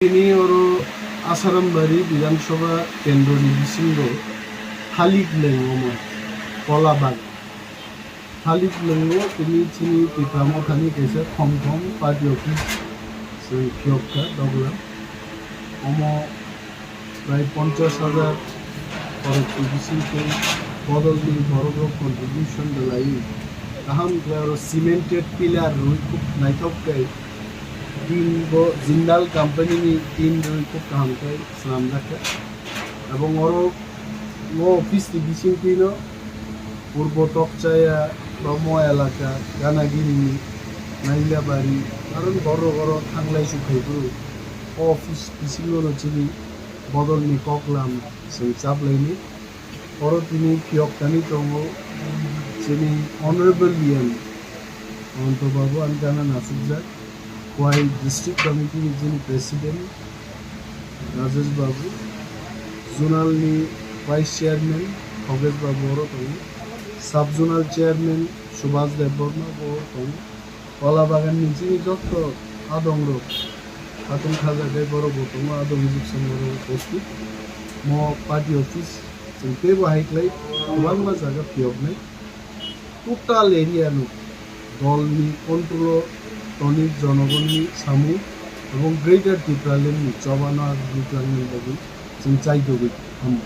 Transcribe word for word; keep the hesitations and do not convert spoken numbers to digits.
Tini oro Asarambari Bidhan Sabha kendroni bisingo Thalik Lengoma Kolabag. Thalik Lengo tini chini Tipra Mothani kaisa thom thom party office se phiyokha dogla. Omo prai ponchash hajar khorokni bisingtwi bodolni borokrok contribution belai kaham khe aro cemented pillar rwi khub naithok khe tin bo Jindal company ni tin rwi khub kaham khe swnamjak kha. Ebong oro o office ni bisingtwino Purbo Tokchaya, Romo elaka, Ganagiri, Nailabari, aron borok oro thanglai sukhai bru. O office bisingo no chini bodolni koklam chwng chaplaini. Oro tini phiyoktani tongo chini Honorable D M Ananto Babu, ani gana nasukjak. Khowai District Committee ni chini President Rajesh Babu, Zonal ni Vice Chairman Khogesh Babu oro tongo, Sub Zonal Chairman Subhas Debbarma bo oro tongo, Kola Bagan ni chini jotto adong rok, Khatung Khaja tei borok bo tongo, adong Egyptian borok bo posti. Mo party office chwng teibo hai khlai kwbangma jaga phiyoknai. Total area no dolni control o toni jonogonni samung ebong Greater Tipraland ni chobano ag rwkhlangni bagwi chwng chaitogwi tamo.